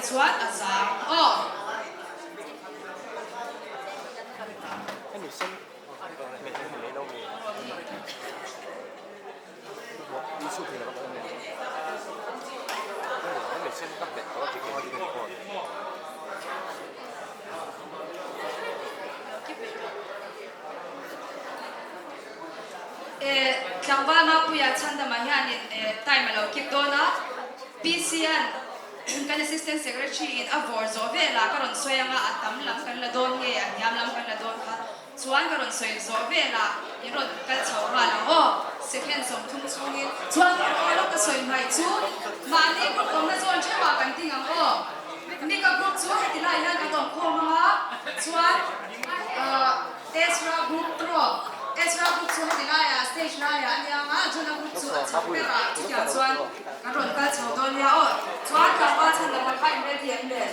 nih chuan a zang aw. Tlangval Mapuia Chhandama hianin time a lo kip dawn a, PC-a'n kan Assistant Secretary-in a vawr zawh velah ka rawn sawi anga a tam lam kan la dawn nge a hniam lam kan la dawn kha Chuan ka rawn sawi zawh velah in rawn kal chho nghal ang aw, second 30 chhungin. Chuan ka aw lawk ka sawi hmaih chu mahni group awmna zawn theuhah kan ding ang aw. Mika group chu heti lai hian kan awm khawm ang a, chuan Ezra group tawh Ezra group chu heti laiah stage laiah a nia ang a, Jona group chu a chhak berah chutiang chuan kan rawn kal chho dawn nia aw. Chuan tlangval chhan lamah kha in ready em le?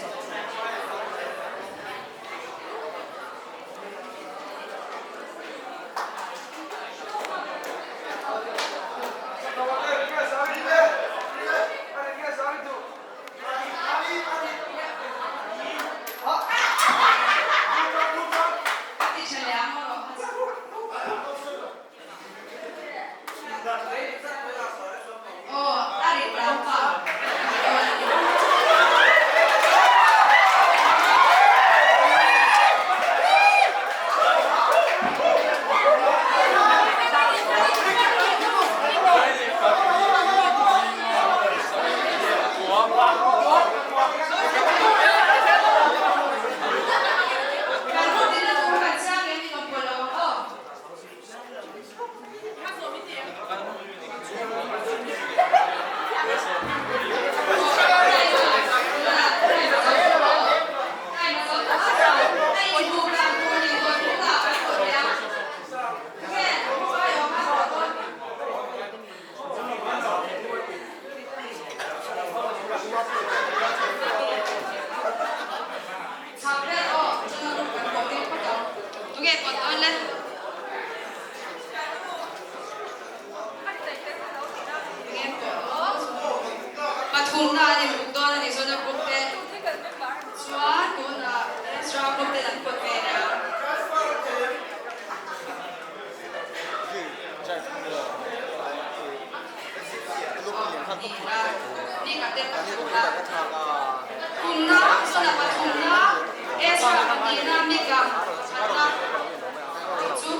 Aw, a rit lam pa. Kan group din na tur kan chiang em in awm pawh lo ang aw. Tunge pawt dawn le? Tunge pawt dawn? Pathumna an inbuk dawn a ni zawn a group te chuan tunah Ezra group ten an pawt ve leh a. Pathumna, zona pathumna, Ezra pahnihna, Mika pakhatna tih chu.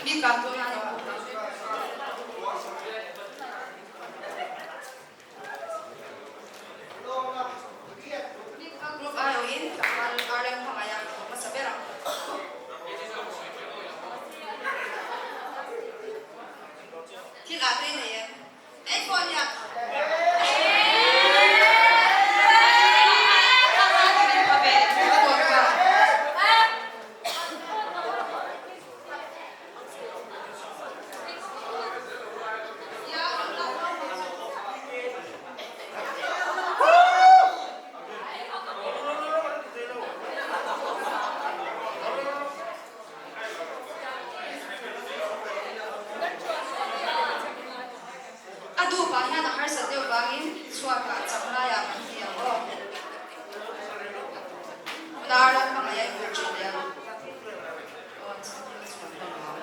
Mika tuna an awm bawk a. Mika group aiawhin tlangval RM hmangaih a awm hmasa ber ang. Thil ah te i nei em? Ei pawh nia. A duhpah hian a harsat deuh vangin chhuatah chak laiah kan ti ang aw. Nar ram hmangaih a input thin leh ang. Aw, an chhan hi a chhuat hlawm ang.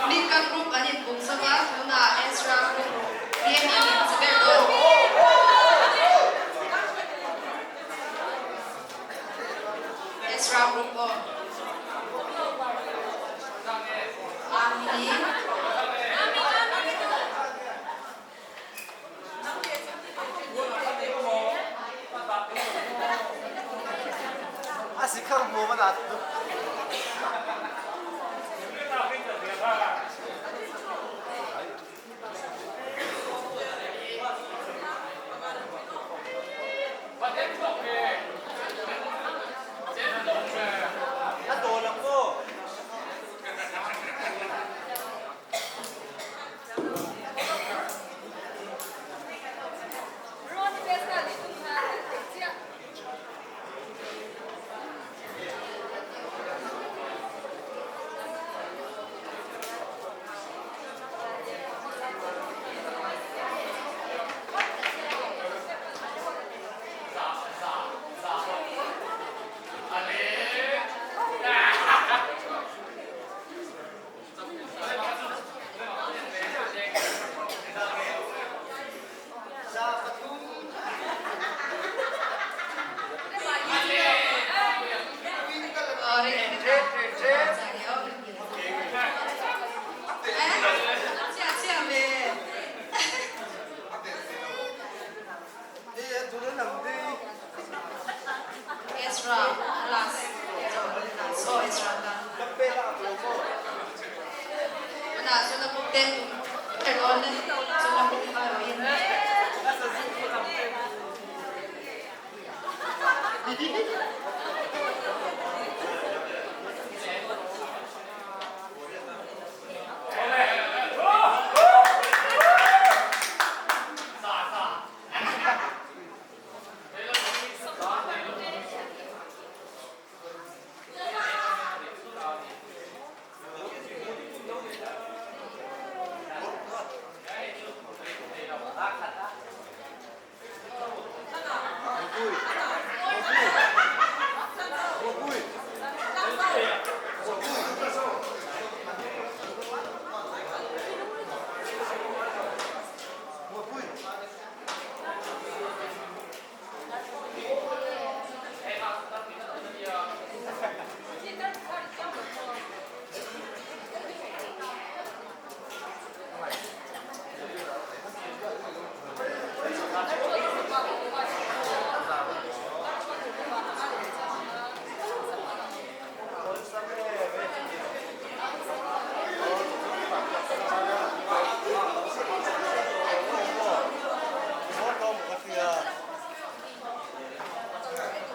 Mika group an inpum zo va, tunah Ezra group game in hmasa ber dawn. Ezra group aw. Ami. Ezra last so Ezra tan Tunah chuan a buk te tum dawn e chuan a buk a lo in.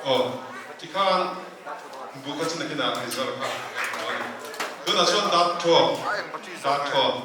Aw, tikhan buka chu nakinah result kha kan hmu a ni. Tunah chuan dat thaw, dat thaw.